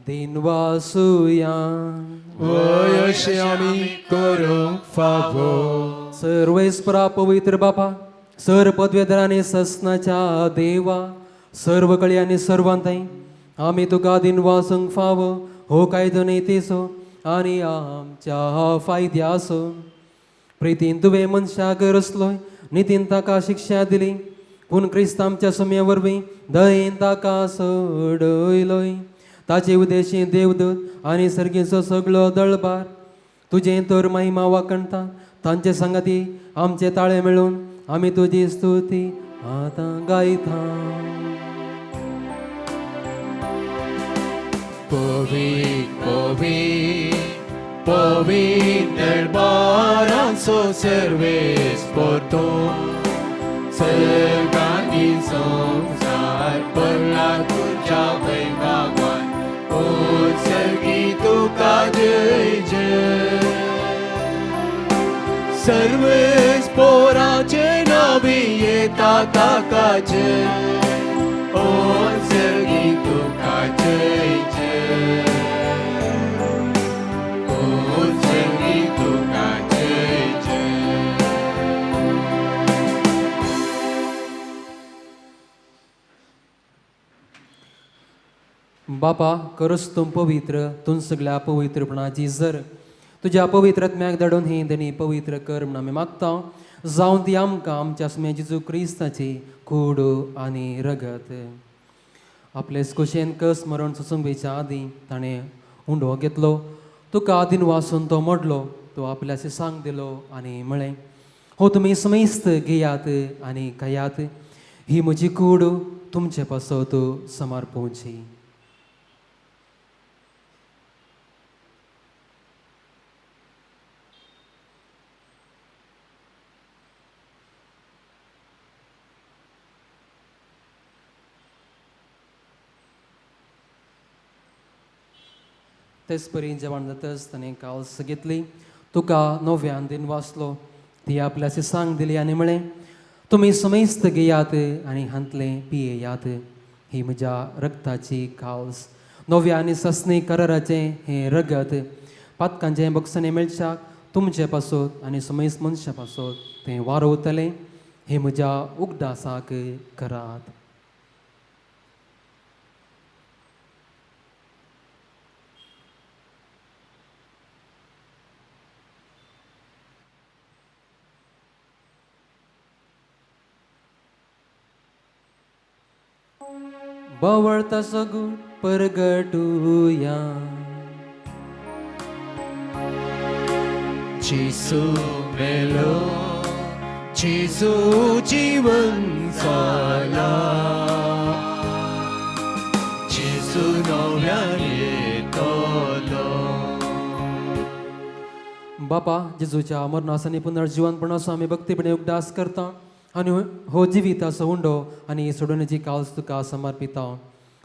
दिनवासुया. वय अशें आमी करूंक फावो. सर्वेस्परा पवित्र बापा सर पदवेदरांनी ससनाच्या देवा सर्व कळी आनी सर्वांतय आमी तुका दिनवासूंक फावो हो कायदो न्हय आनी आमच्या फायद्यासो. प्रितीन तुवें मनशाक रचलोय नितीन ताका शिक्षा दिली पूण क्रिस्त आमच्या सुम्या वरवीं दयेन ताका सोडयलोय. ताचे उदेशी देवदूत आनी सर्गीचो सगळो दळबार तुजें तर महिमा वाखणता. तांचे सांगाती आमचे ताळे मेळून आमी तुजी स्तुती आतां गायता. पवित्र पवित्र पवित्र दरबारांचो सर्वेस्पोर्तो सर्गांनी संवसार पडला तुज्या वैभवान उत्सर्गी तुका जय जय. सर्वेस्पोराचे नावी येता ताका जय उत्सर्गी तुका जय जय. बापा खरोच तूं पवित्र, तूं सगळ्या पवित्रपणाची जर तुज्या पवित्र आत्म्याक धाडून ही देणी पवित्र कर म्हूण आमी मागता. जावं ती आमकां आमच्या सुम्या जेजू क्रिस्ताची कूड आनी रगत. आपले कुशेन कस मरण सोसूंक वेच्या आदीं ताणें उंडो घेतलो, तुका आदीन वासून तो मोडलो, तो आपल्या शिसांक दिलो आनी म्हळें, हो तुमी समेस्त घेयात आनी खायात, ही म्हजी कूड तुमचे पासत समर्पोवची. तेच परी जेवण जातच ताणें काल्स घेतली, तुका नव्यान दिन वाचलो, ती आपल्या शिसांक दिली आनी म्हळें, तुमी समेस्त घेयात आनी हांतलें पियेयात, ही म्हज्या रगताची काल्स, नव्या आनी ससनी कराराचें हें रगत, पातकांचें बक्षणें मेळच्याक तुमचे पासत आनी समेस्त मनशां पासत तें वारवतलें, हें म्हज्या उगडासाक करात. बवळता सगूण परगटुया. जेसू मेलो, जेसू जीवन जाला, जेसू नव्यान येतलो. बापा जेजूच्या मरणास आनी पुनर्जिवनपणाचो आमी भक्तीपणे उगडास करता आनी हो जिविताचो उंडो आनी सोडवणेची काल्स तुका समर्पिता.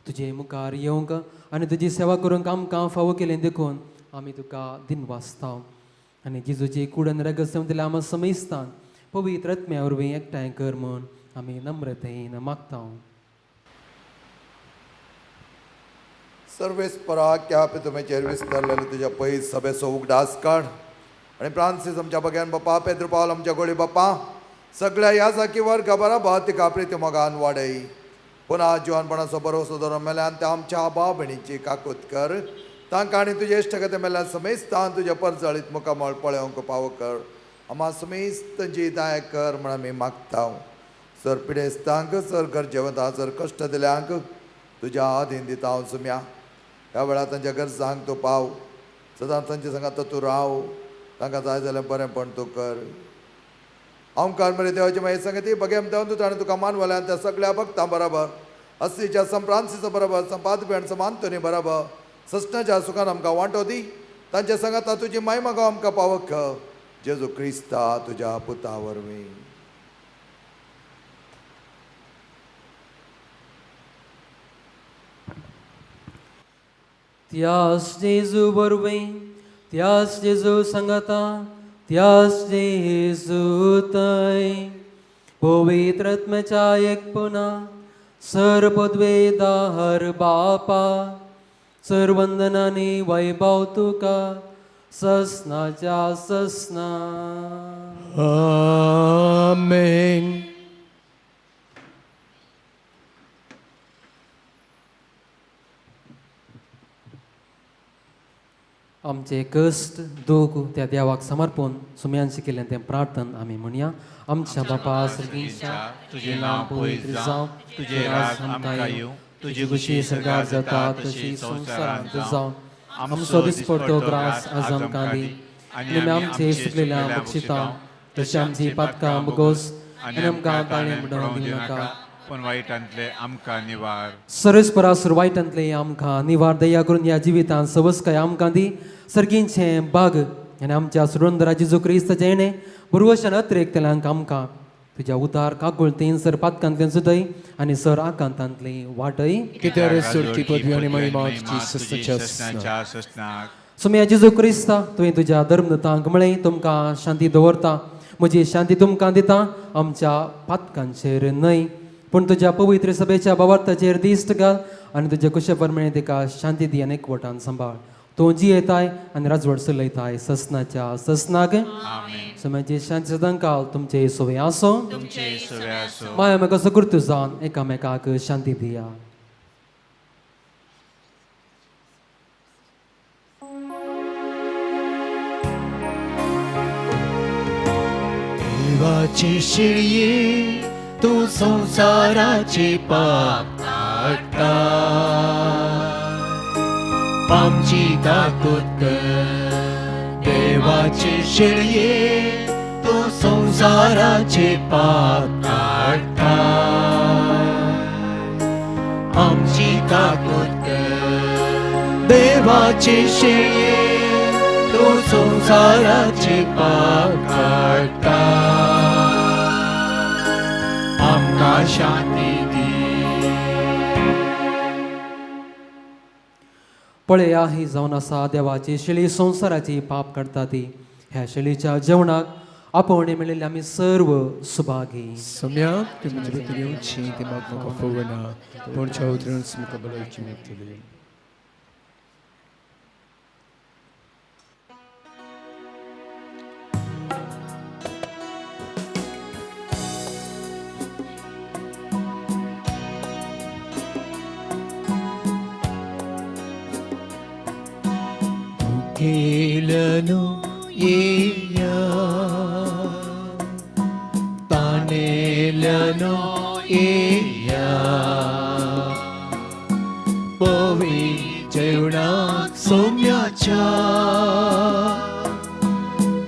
तुजे मुखार येवंक आनी तुजी सेवा करूंक आमकां फावो केलें देखून आमी तुका दिनवासता. आनी जेजूची कूड आनी रगत समजल्या आमकां समेस्तान पवित्र आत्म्या वरवीं एकठांय कर म्हूण आमी नम्रतेन मागता. सर्वेस्परा क्या तुमेचेर विस्तारलेलो तुज्या पयस सभेचो उगडास काड आनी फ्रांसीस आमच्या बग्यान बापा, पेद्रो पावल आमच्या गोळी बापा, सगळ्या ह्या जाकी वर्गा बराबर तिका प्रिती मोगान वाडय. पुना जिवनपणाचो भरोसो दवरून मेल्यान त्या आमच्या आबा भयणीची काकूत कर, तांकां आनी तुजे इश्टगते मेल्यान समेस्तान तुज्या परजळीत मुखामळ पळोवंक पावो कर. आमा समेस्तांची दाय कर म्हण आमी मागता. सर पिडेस्तांक, सर गरजेवंतांक, सर कश्ट दिल्यांक तुज्या अधीन दिता हांव सुम्या. ह्या वेळार तांच्या गरजांक तूं पाव, सदांच तांच्या सांगात तूं राव, तांकां जाय जाल्यार बरेंपण तूं कर. ओंकार मरे देवाची मागीर सांगती बगेम देवन तूं ताणें तुका मानवल्यान त्या सगळ्या भक्तां बराबर, अस्सीच्या संप्रांसीचो बराबर, संपादपी आनी संत बराबर सस्नाच्या सुखान आमकां वांटो दी. तांच्या सांगाता तुजी मायमा गांव आमकां पावक, जेजू क्रिस्ता तुज्या पुता वरवीं. त्यास जेजू वरवीं, त्यास जेजू सांगाता, त्यास जेजू थंय पवित्र आत्म्याच्या एकपणा सर पदवेदार बापा, सर वंदनानी वैभव तुका ससनाच्या ससना. आमेन. आमचे कश्ट दूख त्या देवाक समर्पून सुम्यान शिकिल्लें तें प्रार्थन आमी म्हणया. आमच्या बापा सर्गीच्या, तुजें नांव पवित्र जावं, तुजें राज आमकां येवं, तुजी खुशी सर्गार जाता तशी संवसारांत जावं. आमचो दिसपडतो ग्रास आज आमकां दी आनी आमी आमचे सुकलेल्या बक्षिता तशी आमची पातकां बगोस आनी आमकां ताळें बुडोवन दिवं नाका, पूण वायटांतले आमकां निवार. सर्वेस्परा वायटांतले आमकां निवार. दया करून ह्या जिवितांत सवसकाय आमकां दी, सर्गींचें बाग आनी आमच्या सुरंदरा जेजू क्रिस्ताचें येणें बुरवशान अतिरेकतल्यांक आमकां तुज्या उदार काकुळतीन सर पातकांतल्यान सुदय आनी सर आकांतांतली वाटय. कित्याक सोडची पदवी आनी महिमा तुजी ससनाच्या ससना. ससनाक. सुम्या जेजू क्रिस्ता, तुवें तुज्या धर्मदूतांक म्हळें, तुमकां शांती दवरता, म्हजी शांती तुमकां दिता, आमच्या पातकांचेर न्हय पूण तुज्या पवित्र सभेच्या बावार्थाचेर दिश्ट घाल आनी तुज्या कुशे प्रमाणे तिका शांती दी आनी एकवटान सांबाळ. तूं जियेताय आनी राजवट चलयताय ससनाच्या ससनाक. सुम्याची शांती सदांकाल तुमचे सोवे आसो. तुमचे सोवे आसो. माया म्हाका सकृत जावन एकामेकाक शांती दिया. देवाची शिळये तूं संवसाराचे पाप काडटा आमची काकूत कर देवाची शिळये तूं संवसाराचे पाप काडटा आमची काकूत कर देवाची शिळये तूं संवसाराचे पाप काडटा आमकां शांती दी. पळया ही जावन आसा देवाची शेळी संवसाराची पाप काडटा ती. ह्या शेळीच्या जेवणाक आपोवणे मेळिल्ले आमी सर्व सुभागी. सम्या ती म्हजे भितर येवची ती म्हाका म्हाका फवना पूण चौथऱ्यान म्हाका बलायची मेळटली. केलनु येया तानेलनु येया पवी जेवणाक सोम्याच्या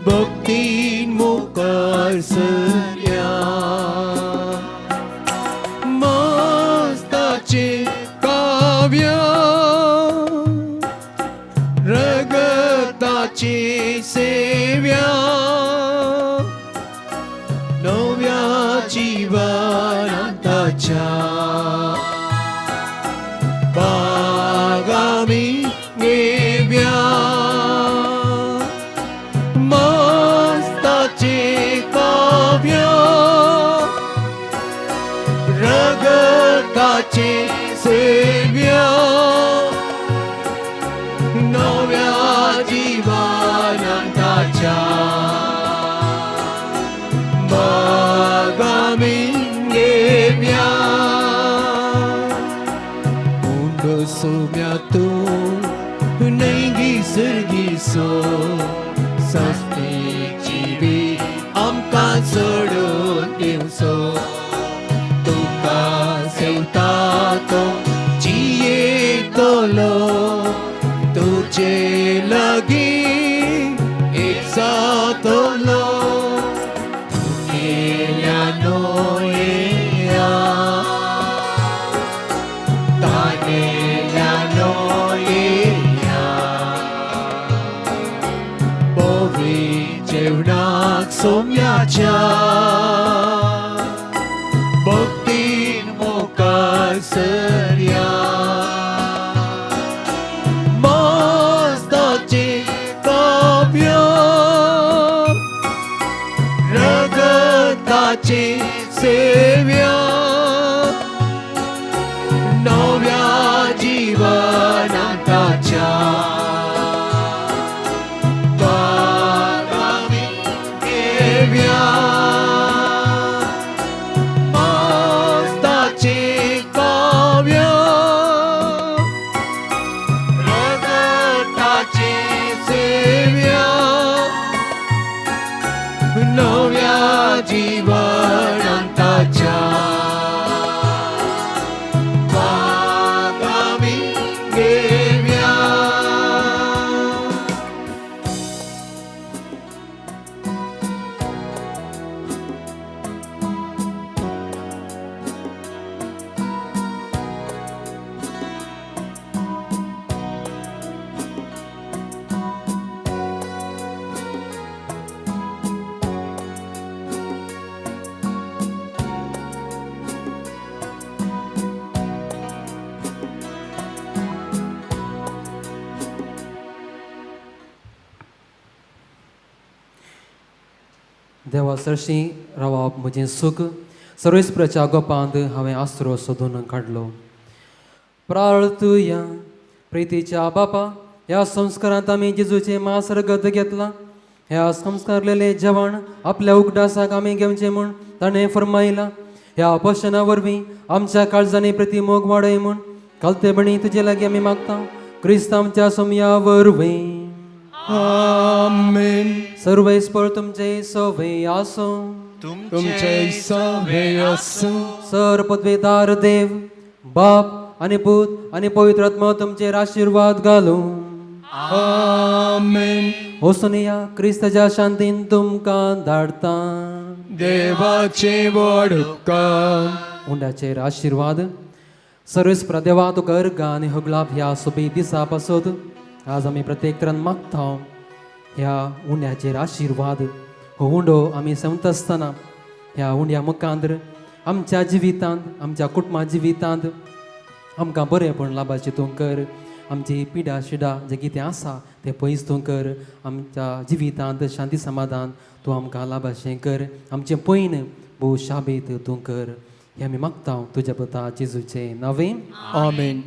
भक्तीन मुखार सरया मस्ताचे काव्य रगताची सेव्या नव्या जीवनाच्या बागामी घेव्या मस्ताचे काव्य रगताचे सेव्या नव्या जीवनाच्या बागामी घेव्या. उंडो सोम्या तूं नैगी सर्गीसो सस्ती जिवी आमकां सोडून दिवसो तुका सेवता तो जियेतलो तुजे लागीं एक जातलो तुगेल्यानो येया तानेल्यानो येया बोवी जेवणाक सोम्याच्या भक्तीन मुखार सरया मस्ताचे काव्य रगताचे सेव्या नव्या जीवनाच्या बागामी घेव्या मस्ताचे काव्य रगताचे सेव्या नव्या जीवनाच्या बागामी घेव्या. देवा सरशी रावप म्हजें सूख सर्वेस्पराच्या गोपांत हांवें आसरो सोदून काडलो. प्रार्थुया. प्रितीच्या बापा ह्या संस्कारांत आमी जेजूचें मांस रगत घेतलां. ह्या संस्कारलेलें जेवण आपल्या उगडासाक आमी घेवचें म्हूण ताणें फर्मायलां. ह्या पोशणा वरवीं आमच्या काळजांनी प्रती मोग वाडय म्हूण कालतेपणी तुजे लागीं आमी मागता क्रिस्त आमच्या सोमया वरवीं. आमेन. सर्वेस्पर तुमचे सवे आसूं. तुमचे सवे आसूं. सर पदवेदार देव बाप आनी पूत आनी पवित्र आत्मा तुमचेर आशिर्वाद घालूं. आमेन. वचून या, क्रिस्ताच्या शांतीन तुमकां धाडता. देवाचे व्हड उपकार. उंड्याचेर आशिर्वाद. सर्वेस्परा देवा, तुका अर्गां आनी हगलाप ह्या सोबीत दिसा पासत. आज आमी प्रत्येक तरान मागता ह्या उंड्याचेर आशिर्वाद. हो उंडो आमी सेवता आसतना ह्या उंड्या मुखांत आमच्या जिवितांत, आमच्या कुटुंबा जिवितांत आमकां बरेंपण लाभाचें तूं कर. आमची पिडा शिडा जें कितें आसा तें पयस तूं कर. आमच्या जिवितांत शांती समाधान तूं आमकां लाभाशें कर. आमचें पयन भोव शाबीत तूं कर. हें आमी मागता तुज्या पुता जेजूचें नांवें. आमेन.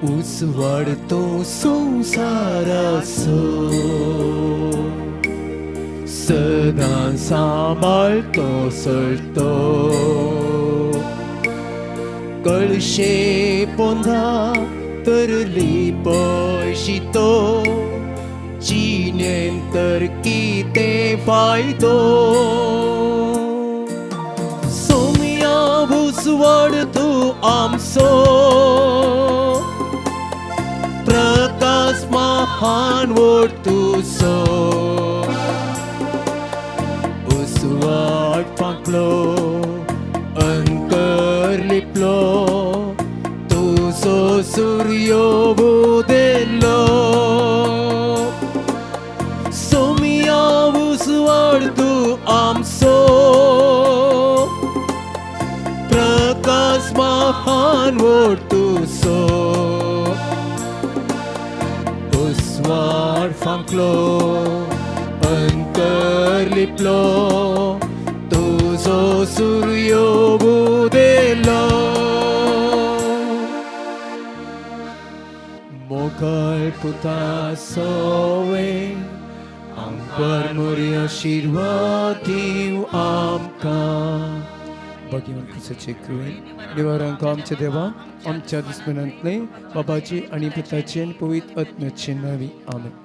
उजवाड तो संवसाराचो सदां सांबाळतो सळतो, कळशे पोंदा तरली पयशितो, जिणेन तर कितें फायदो. सोमया उजवाड तूं आमचो, प्रकाश महान वोड तुजो. उजवाड फांकलो अंकर लिपलो, तुजो सुर्यो उदेलो. सोमया उजवाड तूं आमचो, प्रकाश महान वोड तुजो. उजवाड फांकलो अंतर लिपलो, तुजो सुर्यो उदेलो. मोगाळ पुता सोवे आमकां मोरी आशिर्वाद दिव आमकां. भगवान क्रिस्ताचे कृपेन निवारांक आमच्या देवा आमच्या दुस्मनांतले बाबाची आनी पुताचे आनी पवित्र आत्म्याचे नांवी. आमेन.